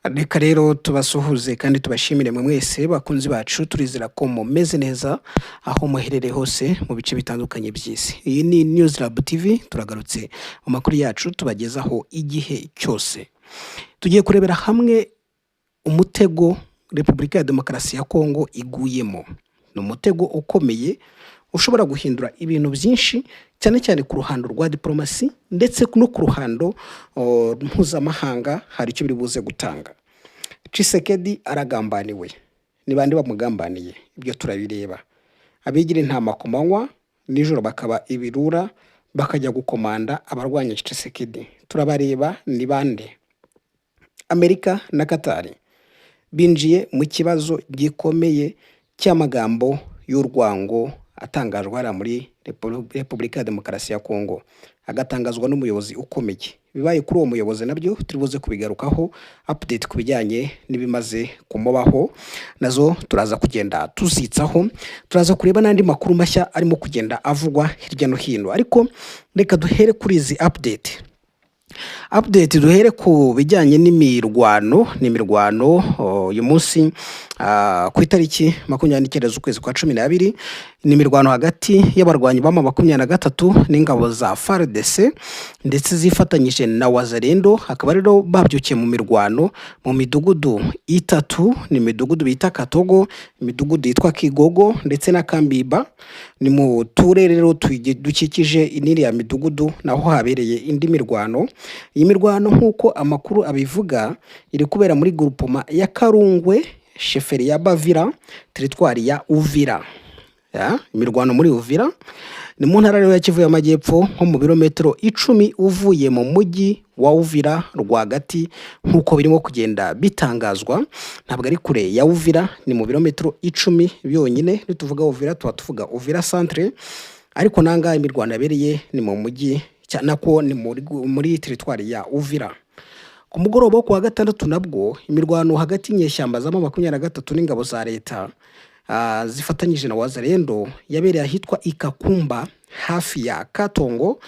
Reka rero tubasuhuze kandi tubashimire mwe mwese bakunzi bacu. Turizera ko mumeze neza aho muherereye hose mu bice bitandukanye by'isi. Iyi ni News Lab TV, turagarutse mu makuru yacu tubagezaho igihe cyose. Tugiye kurebera hamwe umutego Repubulika ya Demokarasi ya Kongo iguyemo. Ni umutego ukomeye ushobora guhindura ibintu byinshi, cyane cyane ku ruhando rwa diporomasi ndetse no ku ruhando mpuzamahanga. Hari icyo biri buze gutanga. Tshisekedi aragambaniwe. Ni bande bamugambaniye? Ibyo turabireba. Abigira intama ku manywa, nijoro bakaba ibirura, bakajya gukomanda abarwanya Tshisekedi, turabareba ni bande? Amerika na Katari binjiye mu kibazo gikomeye cy'amagambo y'urwango atangajwe hariya muri Repubulika ya Demokarasi ya Kongo, agatangazwa n'umuyobozi ukomeye. Bibaye kuri uwo muyobozi nabyo turi buze kubigarukaho, update ku bijyanye n'ibimaze kumubaho nazo turaza kugenda tuzitsaho. Turaza kureba n'andi makuru mashya arimo kugenda avugwa hirya no hino, ariko reka duhere kuri izi update. Duhere ku bijyanye n'imirwano. Ni imirwano uyu munsi ku itariki 29 z'ukwezi kwa 12. Ni imirwano hagati y'abarwanyi ba M23 n'ingabo za FARDC ndetse zifatanyije na Wazalendo. Hakaba rero babyukiye mu mirwano mu midugudu itatu. Ni imidugudu bita Katogo, imidugudu yitwa Kigogo ndetse na Kambiba. Ni mu turere rero dukikije n'iriya midugudu, naho habereye indi mirwano. Iyi mirwano, nk'uko amakuru abivuga, iri kubera muri groupement ya Karungwe, chefferie ya Bavira, teritwari ya Uvira. Ya, imirwano muri Uvira ni mu ntara rero ya Kivu y'Amajyepfo, nko mu birometero 10 uvuye mu mujyi wa Uvira rwagati, nk'uko birimo kugenda bitangazwa. Ntabwo ari kure ya Uvira, ni mu birometero 10 byonyine. Nituvuga Uvira tuba tuvuga Uvira centre, ariko nangaha imirwano yabereye ni mu mujyi, nako ni muri teritwari ya Uvira. Ku mugoroba wo kuwa gatandatu nabwo imirwano hagati y'inyeshyamba za M23 n'ingabo za leta zifatanyije na Wazalendo yabereye ahitwa Ikakumba, hafi ya Katongo.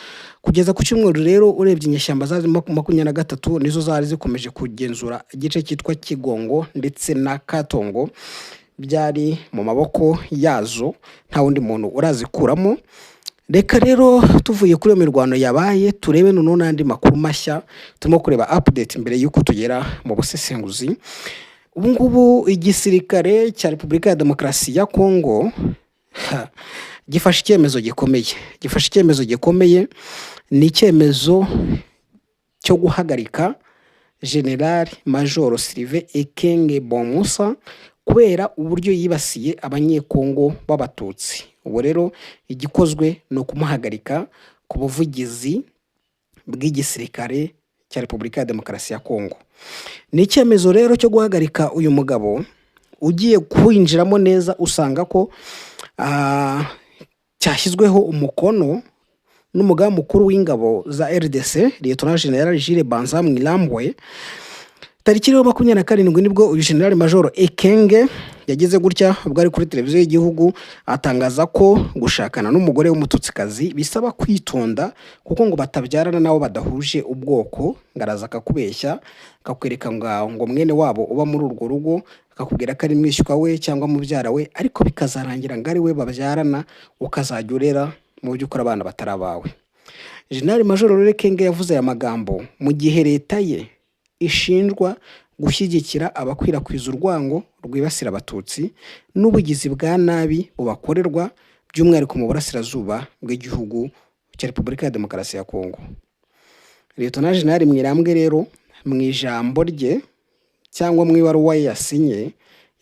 Kugeza ku cyumweru rero, urebye inyeshyamba za 23 nizo zari zikomeje kugenzura igice cyitwa Kigongo ndetse na Katongo, byari mu maboko yazo, nta wundi muntu urazikuramo. Reka rero tuvuye kuri iyo mirwano yabaye, turebe noneho n'andi makuru mashya. Turimo kureba update mbere y'uko tugera mu busesenguzi. Ubu ngubu igisirikare cya Repubulika ya Demokarasi ya Kongo gifashe icyemezo gikomeye. Gifashe icyemezo gikomeye, ni icyemezo cyo guhagarika General Major Sylvain Ekenge Bomusa kubera uburyo yibasiye Abanyekongo b'Abatutsi. Ubu rero igikozwe ni ukumuhagarika ku buvugizi bw'igisirikare cya Repubulika ya Demokarasi ya Kongo. Ni icyemezo rero cyo guhagarika uyu mugabo. Ugiye kwinjiramo neza usanga ko cyashyizweho umukono n'umugaba mukuru w'ingabo za RDC, Lieutenant General Jules Banza Mwilambwe. Tariki rero 27 nibwo uyu General Major Ekenge yagize gutya, ubwo ari kuri televiziyo y'igihugu, atangaza ko gushakana n'umugore w'Umututsikazi bisaba kwitonda, kuko ngo batabyarana n'abo badahuje ubwoko. Ngo araza akakubeshya, akakwereka ngo mwene wabo uba muri urwo rugo, akakubwira ko ari mwishywa we cyangwa mubyara we, ariko bikazarangira ngo ari we babyarana, ukazajya urera mu by'ukuri abana batari abawe. General Major Ekenge yavuze aya magambo mu gihe leta ye ishinjwa gushyigikira abakwirakwiza urwango rwibasira Abatutsi n'ubugizi bwa nabi bubakorerwa, by'umwihariko mu burasirazuba bw'igihugu cya Repubulika ya Demokarasi ya Kongo. Lieutenant General Mwilambwe rero, mu ijambo rye cyangwa mu ibaruwa ye yasinye,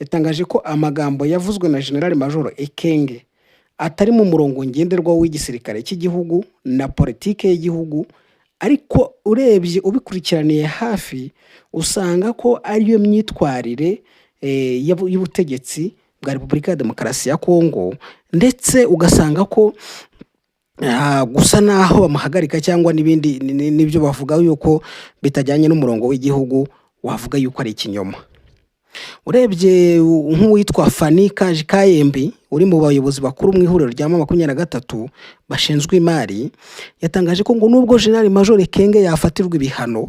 yatangaje ko amagambo yavuzwe na General Major Ekenge atari mu murongo ngenderwaho w'igisirikare cy'igihugu na politike y'igihugu, ariko urebye ubikurikiraniye hafi usanga ko ariyo myitwarire y'ubutegetsi bwa Repubulika ya Demokarasi ya Kongo, ndetse ugasanga ko gusa naho bamuhagarika cyangwa n'ibindi n'ibyo bavuga yuko bitajyanye n'umurongo w'igihugu, wavuga yuko ari ikinyoma. Urebye nk'uwitwa Fani Kaji Kayembi, uri mu bayobozi bakuru mu ihuriro rya M23 bashinzwe imari, yatangaje ko ngo nubwo General Major Ekenge yafatirwa ibihano,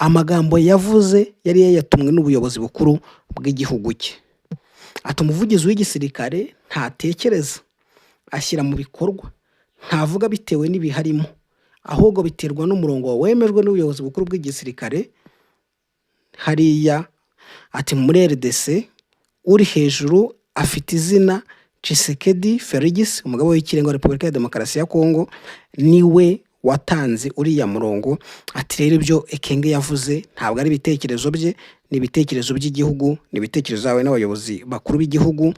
Amagambo yavuze yari yayatumwe n'ubuyobozi bukuru bw'igihugu cye. Ati: "Umuvugizi w'igisirikare ntatekereza, ashyira mu bikorwa, ntavuga bitewe n'ibiharimo, ahubwo biterwa n'umurongo wemejwe n'ubuyobozi bukuru bw'igisirikare hariya." Ati: "Muri RDC uri hejuru afite izina Tshisekedi Felix, umugabo w'ikirenga wa Repubulika ya Demokarasi ya Kongo, niwe watanze uriya murongo." Ati: "Rero ibyo Ekenge yavuze ntabwo ari ibitekerezo bye, ni ibitekerezo by'igihugu, ni ibitekerezo byawe n'abayobozi bakuru b'igihugu."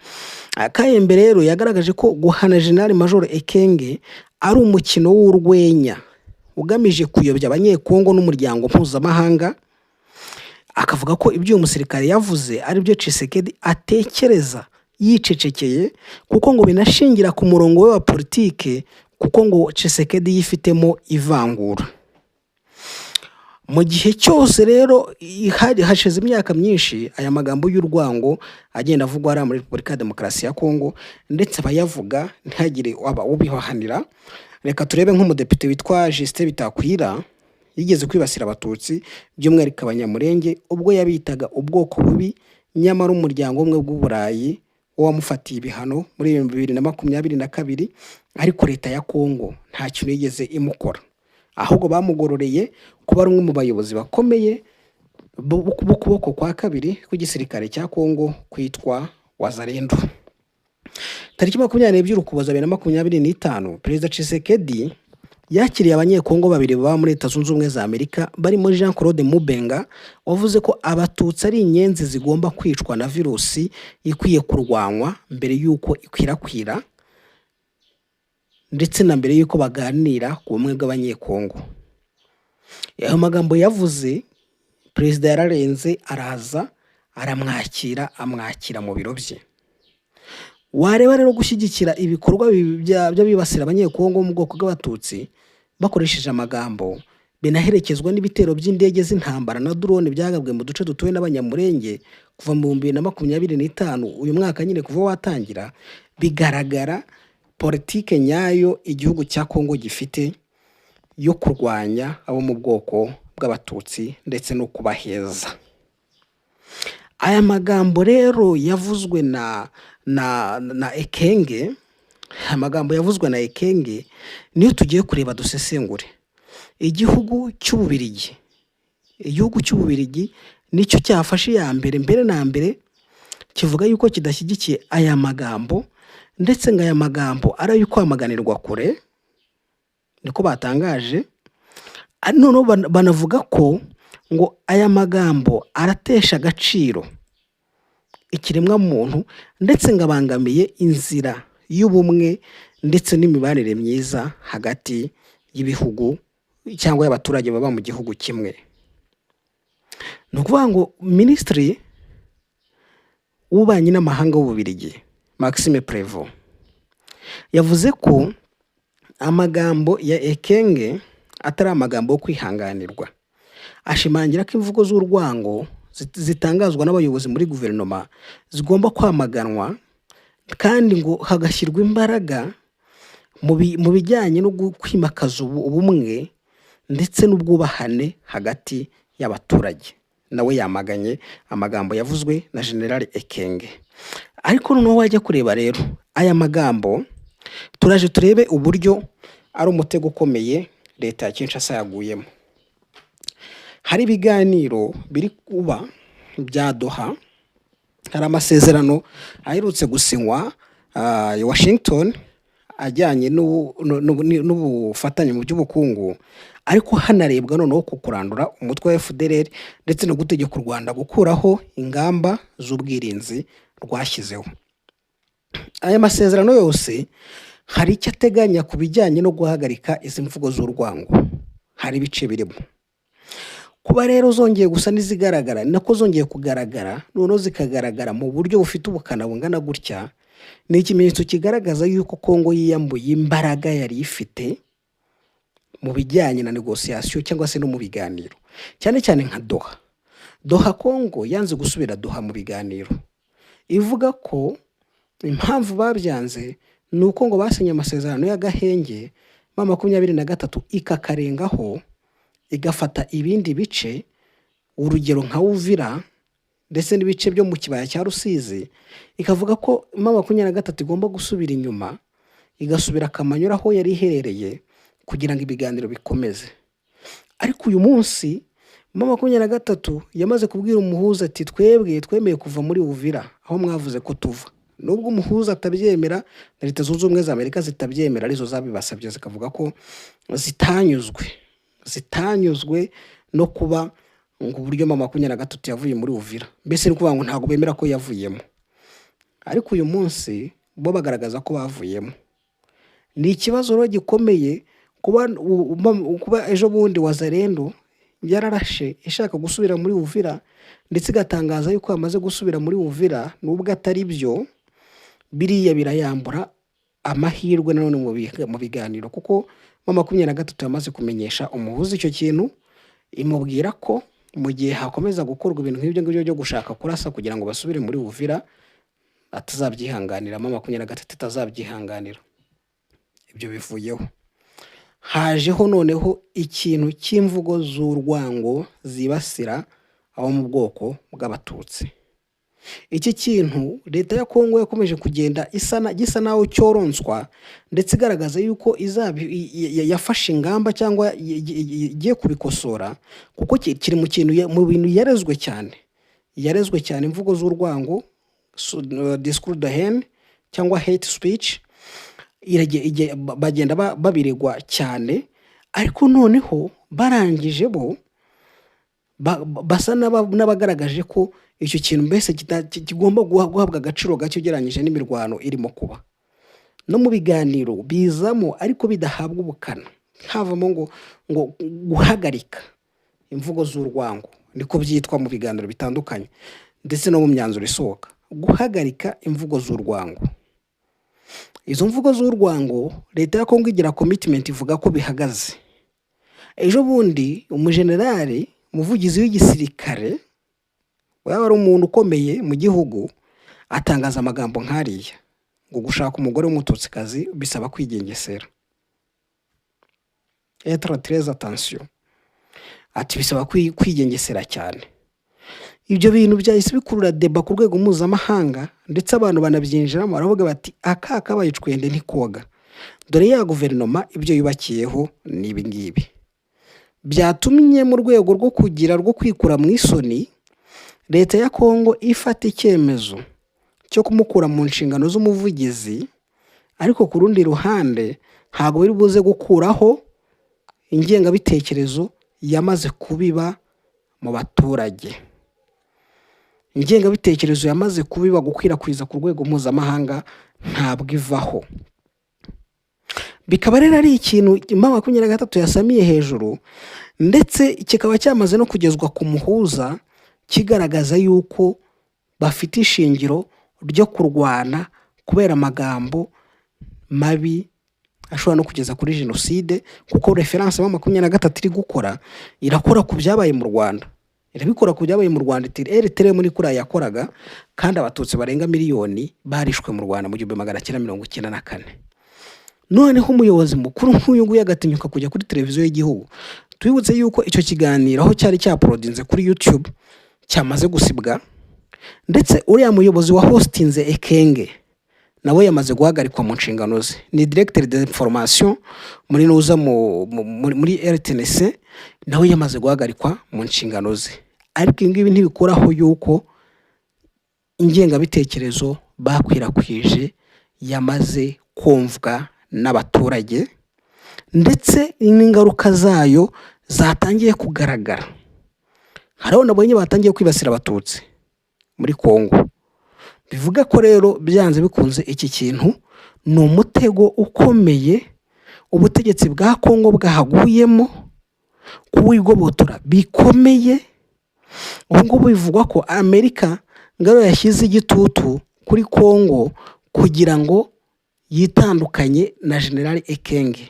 Kayembe rero yagaragaje ko guhana General Major Ekenge ari umukino w'urwenya ugamije kuyobya Abanyekongo n'umuryango mpuzamahanga, akavuga ko ibyo uyu musirikare yavuze ari byo Tshisekedi atekereza yicecekeye, kuko ngo binashingira ku murongo we wa politike, kuko ngo Tshisekedi yifitemo ivangura. Mu gihe cyose rero hashize imyaka myinshi aya magambo y'urwango agenda avugwa hariya muri Repubulika ya Demokarasi ya Kongo, ndetse abayavuga ntihagire ubihahanira. Reka turebe nk'umudepite witwa Justin Bitakwira yigeze kwibasira Abatutsi, by'umwihariko Abanyamurenge, ubwo yabitaga ubwoko bubi, nyamara Umuryango Umwe bw'Uburayi wo wamufatiye ibihano muri 2022, ariko leta ya Kongo nta kintu yigeze imukora, ahubwo bamugororeye kuba ari umwe mu bayobozi bakomeye b'ukuboko kwa kabiri kw'igisirikare cya Kongo kwitwa Wazalendo. Tariki 22 Ukuboza 2025, Perezida Tshisekedi yakiriye Abanyekongo babiri baba muri Leta Zunze Ubumwe za Amerika, barimo Jean Claude Mubenga wavuze ko Abatutsi ari inyenzi zigomba kwicwa na virusi ikwiye kurwanywa mbere y'uko ikwirakwira, ndetse na mbere y'uko baganira ku bumwe bw'Abanyekongo. Ayo magambo yavuze, perezida yararenze araza aramwakira, amwakira mu biro bye. Wareba rero gushyigikira ibikorwa by'abibasira Abanyekongo bo mu bwoko bw'Abatutsi bakoresheje amagambo, binaherekezwa n'ibitero by'indege z'intambara na drone byagabwe mu duce dutuwe n'Abanyamurenge kuva mu 2025, uyu mwaka nyine kuva watangira, bigaragara politike nyayo igihugu cya Kongo gifite yo kurwanya abo mu bwoko bw'Abatutsi ndetse no kubaheza. Aya magambo rero yavuzwe na Ekenge, amagambo yavuzwe na Ekenge niyo tugiye kureba dusesengure. Igihugu cy'Ububirigi nicyo cyafashe iya mbere, mbere na mbere kivuga yuko kidashyigikiye aya magambo, ndetse ngo aya magambo ari ayo kwamaganirwa kure, niko batangaje. Noneho banavuga ko ngo aya magambo aratesha agaciro ikiremwamuntu, ndetse ngo abangamiye inzira y'ubumwe ndetse n'imibanire myiza hagati y'ibihugu cyangwa y'abaturage baba mu gihugu kimwe. Ni ukuvuga ngo Minisitiri w'Ububanyi n'Amahanga w'Ububirigi, Maxime Prévost, yavuze ko amagambo ya Ekenge atari amagambo yo kwihanganirwa, ashimangira ko imvugo z'urwango zitangazwa n'abayobozi muri guverinoma zigomba kwamaganwa, kandi ngo hagashyirwa imbaraga mu bijyanye no kwimakaza ubumwe ndetse n'ubwubahane hagati y'abaturage. Nawe yamaganye amagambo yavuzwe na General Ekenge. Ariko noneho wajya kureba rero aya magambo, turaje turebe uburyo ari umutego ukomeye leta ya Kinshasa yaguyemo. Hari ibiganiro biri kuba bya Doha, hari amasezerano aherutse gusinywa i Washington ajyanye n'ubufatanye mu by'ubukungu, ariko hanarebwa noneho ku kurandura umutwe wa FDLR ndetse no gutegeka u Rwanda gukuraho ingamba z'ubwirinzi rwashyizeho. Aya masezerano yose hari icyo ateganya ku bijyanye no guhagarika izi mvugo z'urwango, hari ibice birimo. Kuba rero zongeye gusa n'izigaragara, ni nako zongeye kugaragara, noneho zikagaragara mu buryo bufite ubukana bungana gutya, ni ikimenyetso kigaragaza yuko Kongo yiyambuye imbaraga yari ifite mu bijyanye na négociation cyangwa se no mu biganiro, cyane cyane nka Doha. Doha, Kongo yanze gusubira Doha mu biganiro, ivuga ko impamvu babyanze ni uko ngo basinye amasezerano y'agahenge, M23 ikakarengaho igafata ibindi bice. Urugero nka Uvira ndetse n'ibice byo mu kibaya cya Rusizi, ikavuga ko M23 igomba gusubira inyuma, igasubira Kamanyura aho yari iherereye kugira ngo ibiganiro bikomeze. Ariko uyu munsi M23 yamaze kubwira umuhuza ati: "Twebwe twemeye kuva muri Uvira aho mwavuze ko tuva." Nubwo umuhuza atabyemera na Leta Zunze Ubumwe za Amerika zitabyemera, arizo zabibasabye, zikavuga ko zitanyuzwe no kuba ngo uburyo M23 yavuye muri Uvira, mbese ni ukuvuga ngo ntabwo bemera ko yavuyemo. Ariko uyu munsi bo bagaragaza ko bavuyemo. Ni ikibazo rero gikomeye kuba ejo bundi Wazalendo yararashe ishaka gusubira muri Uvira, ndetse igatangaza yuko yamaze gusubira muri Uvira nubwo atari byo. Biriya birayambura amahirwe nanone mu biganiro, kuko M23 yamaze kumenyesha umuhuza icyo kintu, imubwira ko mu gihe hakomeza gukorwa ibintu nk'ibyo ngibyo byo gushaka kurasa kugira ngo basubire muri Uvira, atazabyihanganira, M23 itazabyihanganira. Ibyo bivuyeho, hajeho noneho ikintu cy'imvugo z'urwango zibasira abo mu bwoko bw'Abatutsi. Iki kintu Leta ya Kongo yakomeje kugenda gisa naho cyoronswa, ndetse igaragaza yuko yafashe ingamba cyangwa igiye kubikosora, kuko kiri mu kintu mu bintu yarezwe cyane, yarezwe cyane imvugo z'urwango, discours de haine cyangwa hate speech. Bagenda babiregwa cyane. Ariko noneho barangije bo basa n'abagaragaje ko icyo kintu mbese kigomba guhabwa agaciro gake ugereranyije n'imirwano irimo kuba. No mu biganiro bizamo, ariko bidahabwa ubukana, havamo ngo guhagarika imvugo z'urwango, niko byitwa mu biganiro bitandukanye ndetse no mu myanzuro isohoka, guhagarika imvugo z'urwango. Izo mvugo z'urwango Leta ya Kongo igira commitment, ivuga ko bihagaze. Ejo bundi umujenerali, umuvugizi w'igisirikare, waba ari umuntu ukomeye mu gihugu, atangaza amagambo nk'ariya ngo gushaka umugore w'Umututsikazi bisaba kwigengesera, être très attention, ati bisaba kwigengesera cyane. Ibyo bintu byahise bikurura débat ku rwego mpuzamahanga, ndetse abantu banabyinjiramo, baravuga bati: "Aka kabaye icwende ntikoga." Dore ya guverinoma ibyo yubakiyeho ni ibi ngibi byatumye mu rwego rwo kugira rwo kwikura mu isoni, Leta ya Kongo ifata icyemezo cyo kumukura mu nshingano z'umuvugizi. Ariko ku rundi ruhande ntabwo biri buze gukuraho ingengabitekerezo yamaze kubiba mu baturage, ingengabitekerezo yamaze kubiba, gukwirakwiza ku rwego mpuzamahanga, ntabwo ivaho. Bikaba rero ari ikintu M23 yasamiye hejuru, ndetse kikaba cyamaze no kugezwa ku muhuza, kigaragaza yuko bafite ishingiro ryo kurwana kubera amagambo mabi ashobora no kugeza kuri jenoside, kuko référence M23 iri gukora, irakora ku byabaye mu Rwanda, irabikora ku byabaye mu Rwanda, iti RTLM muri kuriya yakoraga kandi Abatutsi barenga miliyoni barishwe mu Rwanda mu 1994. Noneho umuyobozi mukuru nk'uyu nguyu agatinyuka kujya kuri televiziyo y'igihugu. Twibutse yuko icyo kiganiro aho cyari cyauploadinze kuri YouTube cyamaze gusibwa, ndetse uriya muyobozi wa hostinze, Ekenge, nawe yamaze guhagarikwa mu nshingano ze. Ni directeur de information muri nuza muri RTNC, nawe yamaze guhagarikwa mu nshingano ze. Ariko ibi ngibi ntibikuraho yuko ingengabitekerezo bakwirakwije yamaze kumvwa n'abaturage, ndetse n'ingaruka zayo zatangiye kugaragara. Hari aho nabonye batangiye kwibasira Abatutsi muri Kongo. Bivuga ko rero byanze bikunze iki kintu ni umutego ukomeye ubutegetsi bwa Kongo bwahaguyemo, kuwigobotora bikomeye. Ubu ngubu bivugwa ko Amerika ngaro yashyize igitutu kuri Kongo kugira ngo yitandukanye na General Ekenge,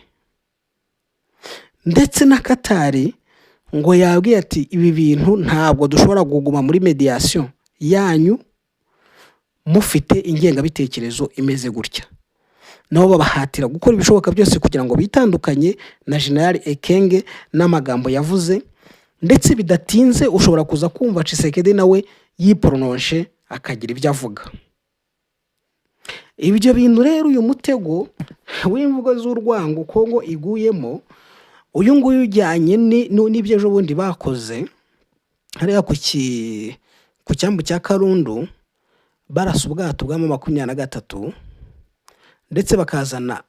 ndetse na Katari ngo yabwiye ati: "Ibi bintu ntabwo dushobora kuguma muri médiation yanyu mufite ingengabitekerezo imeze gutya." Nabo babahatira gukora ibishoboka byose kugira ngo bitandukanye na General Ekenge n'amagambo yavuze. Ndetse bidatinze ushobora kuza kumva Tshisekedi nawe yiporononshe, akagira ibyo avuga. Ibyo bintu rero, uyu mutego w'imvugo z'urwango Kongo iguyemo, uyu nguyu ujyanye n'ibyo ejo bundi bakoze hariya ku cyambu cya Karundu, barasa ubwato bwa M23, ndetse bakazana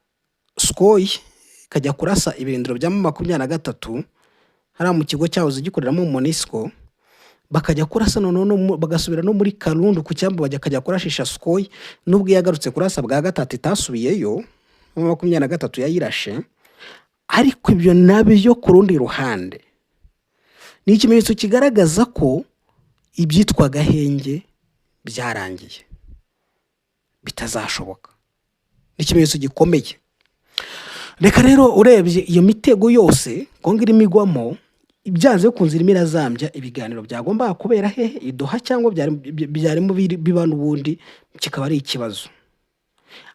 Sukhoi ikajya kurasa ibirindiro bya M23 hariya mu kigo cyahoze gikoreramo MONUSCO, bakajya kurasa noneho bagasubira no muri Karundu ku cyambu, bakajya kurashisha Sukhoi. Nubwo iyo yagarutse kurasa bwa gatatu itasubiyeyo, M23 yayirashe. Ariko ibyo nabyo ku rundi ruhande ni ikimenyetso kigaragaza ko ibyitwa agahenge byarangiye, bitazashoboka. Ni ikimenyetso gikomeye. Reka rero, urebye iyo mitego yose Kongo irimo igwamo, byanze bikunze irimo irazambya ibiganiro byagombaga kubera hehe? I Doha, cyangwa byarimo biba n'ubundi, kikaba ari ikibazo.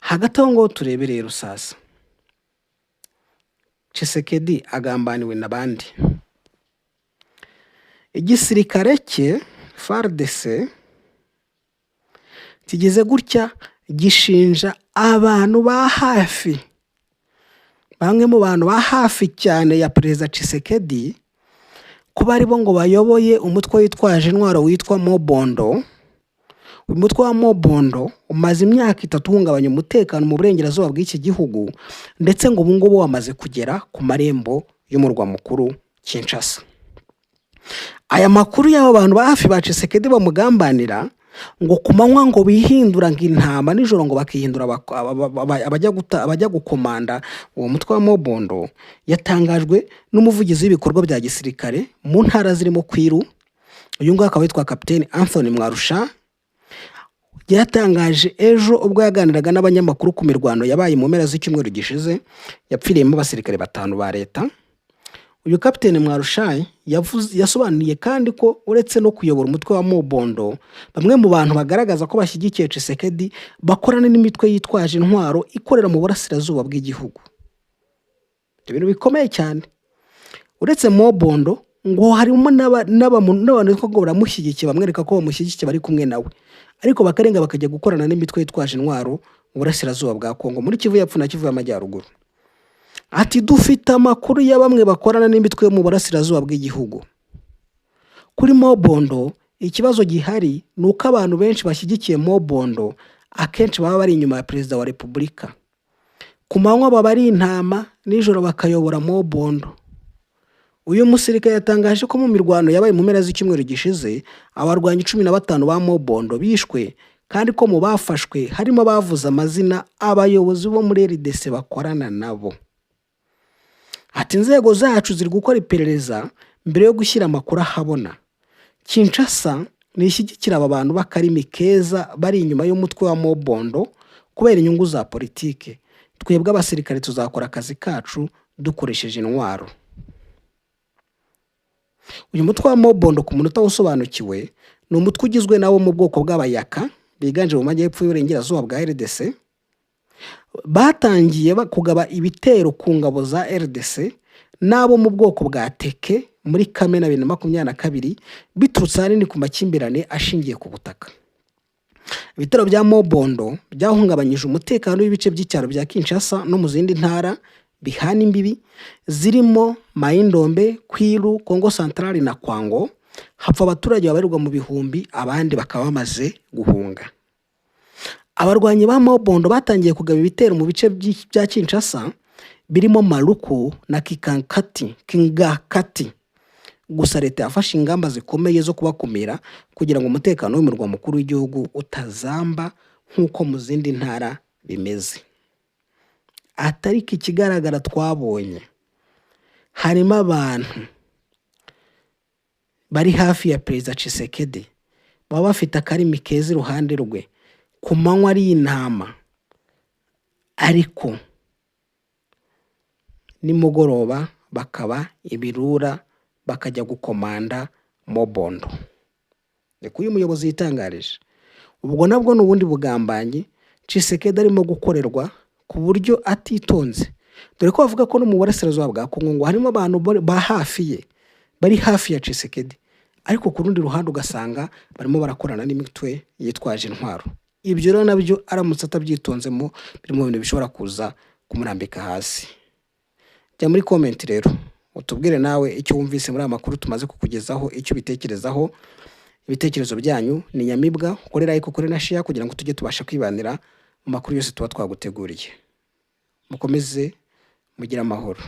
Hagati aho ngaho turebe rero sasa, Tshisekedi agambaniwe n'abandi. Igisirikare cye FARDC kigeze gutya gishinja abantu ba hafi, bamwe mu bantu ba hafi cyane ya Perezida Tshisekedi, kuba aribo ngo bayoboye umutwe witwaje intwaro witwa Mobondo. Uyu mutwe wa Mobondo umaze imyaka 3 uhungabanya umutekano mu burengerazuba bw'iki gihugu, ndetse ngo ubu ngubu wamaze kugera ku marembo y'umurwa mukuru Kinshasa. Aya makuru y'abo bantu ba hafi ba Tshisekedi bamugambanira, ngo ku manywa ngo bihindura ngo intama, nijoro ngo bakihindura abajya gukomanda uwo mutwe wa Mobondo, yatangajwe n'umuvugizi w'ibikorwa bya gisirikare mu ntara zirimo Kwilu. Uyu nguyu akaba yitwa Kapiteni Anthony Mwarusha. Yatangaje ejo ubwo yaganiraga n'abanyamakuru ku mirwano yabaye mu mpera z'icyumweru gishize, yapfiriyemo abasirikare batanu ba leta. Uyu Kapiteni Mwarushayi yasobanuye kandi ko uretse no kuyobora umutwe wa Mobondo, bamwe mu bantu bagaragaza ko bashyigikiye Tshisekedi bakorana n'imitwe yitwaje intwaro ikorera mu burasirazuba bw'igihugu. Ibintu bikomeye cyane. Uretse Mobondo, ngo harimo n'abantu bitwa ngo baramushyigikiye, bamwereka ko bamushyigikiye, bari kumwe nawe, ariko bakarenga bakajya gukorana n'imitwe yitwaje intwaro mu burasirazuba bwa Kongo, muri Kivu y'Epfo na Kivu y'Amajyaruguru. Ati: "Dufite amakuru ya bamwe bakorana n'imitwe yo mu burasirazuba bw'igihugu." Kuri Mobondo, ikibazo gihari ni uko abantu benshi bashyigikiye Mobondo akenshi baba bari inyuma ya Perezida wa Repubulika. Ku manywa baba ari intama, nijoro bakayobora Mobondo. Uyu musirikare yatangaje ko mu mirwano yabaye mu mpera z'icyumweru gishize, abarwanyi 15 ba Mobondo bishwe, kandi ko mu bafashwe harimo abavuze amazina abayobozi bo muri RDC bakorana nabo. Ati: "Inzego zacu ziri gukora iperereza mbere yo gushyira amakuru ahabona. Kinshasa ntishyigikira aba bantu b'akarimi keza bari inyuma y'umutwe wa Mobondo kubera inyungu za politike. Twebwe abasirikare tuzakora akazi kacu dukoresheje intwaro." Uyu mutwe wa Mobondo, ku muntu utawusobanukiwe, ni umutwe ugizwe n'abo mu bwoko bw'Abayaka biganje mu majyepfo y'uburengerazuba bwa RDC. Batangiye kugaba ibitero ku ngabo za RDC n'abo mu bwoko bwa Teke muri Kamena 2022, biturutse ahanini ku makimbirane ashingiye ku butaka. Ibitero bya Mobondo byahungabanyije umutekano w'ibice by'icyaro bya Kinshasa no mu zindi ntara bihana imbibi zirimo Mai-Ndombe, Kwilu, Kongo Central na Kwango, hapfa abaturage babarirwa mu bihumbi, abandi bakaba bamaze guhunga. Abarwanyi ba Mobondo batangiye kugaba ibitero mu bice bya Kinshasa birimo Maluku na Kikankati, Kingakati. Gusa leta yafashe ingamba zikomeye zo kubakumira kugira ngo umutekano w'umurwa mukuru w'igihugu utazamba nk'uko mu zindi ntara bimeze. Atariko ikigaragara twabonye, harimo abantu bari hafi ya Perezida Tshisekedi baba bafite akarimi keza iruhande rwe, ku manywa ari intama, ariko nimugoroba bakaba ibirura, bakajya gukomanda Mobondo. Reka uyu muyobozi yitangarije. Ubwo nabwo ni ubundi bugambanyi Tshisekedi arimo gukorerwa ku buryo atitonze, dore ko bavuga ko no mu burasirazuba bwa Kongo ngo harimo abantu ba hafi ye bari hafi ya Tshisekedi, ariko ku rundi ruhande ugasanga barimo barakorana n'imitwe yitwaje intwaro. Ibyo rero nabyo aramutse atabyitonzemo biri mu bintu bishobora kuza kumurambika hasi. Jya muri comment rero utubwire nawe icyo wumvise muri aya makuru tumaze kukugezaho, icyo ubitekerezaho. Ibitekerezo byanyu ni nyamibwa. Ukore like, ukore na share kugira ngo tujye tubasha kwibanira mu makuru yose tuba twaguteguriye. Mukomeze mugire amahoro.